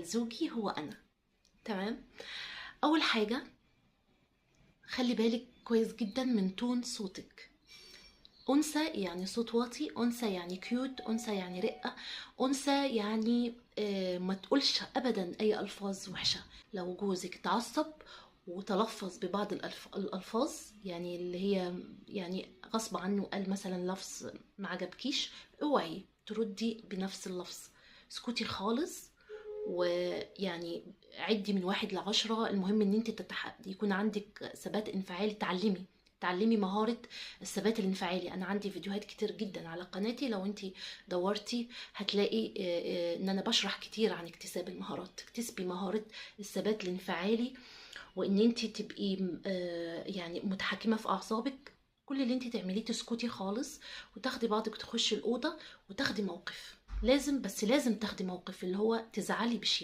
لزوجي هو أنا. تمام. أول حاجة خلي بالك كويس جدا من tone صوتك. أنثى يعني صوت واطي، أنثى يعني cute، أنثى يعني رقة، أنثى يعني ما تقولش أبدا أي ألفاظ وحشة. لو جوزك اتعصب وتلفظ ببعض الألفاظ، يعني اللي هي يعني غصب عنه قال مثلا لفظ ما عجبكيش، اوعي تردي بنفس اللفظ، اسكتي خالص، ويعني عدي من 1 ل10. المهم ان انت يكون عندك ثبات انفعالي، تعلمي مهارة الثبات الانفعالي. انا عندي فيديوهات كتير جدا على قناتي، لو انت دورتي هتلاقي ان انا بشرح كتير عن اكتساب المهارات. اكتسبي مهارة الثبات الانفعالي، وان انت تبقي متحكمة في اعصابك. كل اللي انت تعمليه تسكتي خالص وتاخدي بعضك وتخشي الأوضة وتاخدي موقف. لازم، بس لازم تاخدي موقف اللي هو تزعلي بشياكة.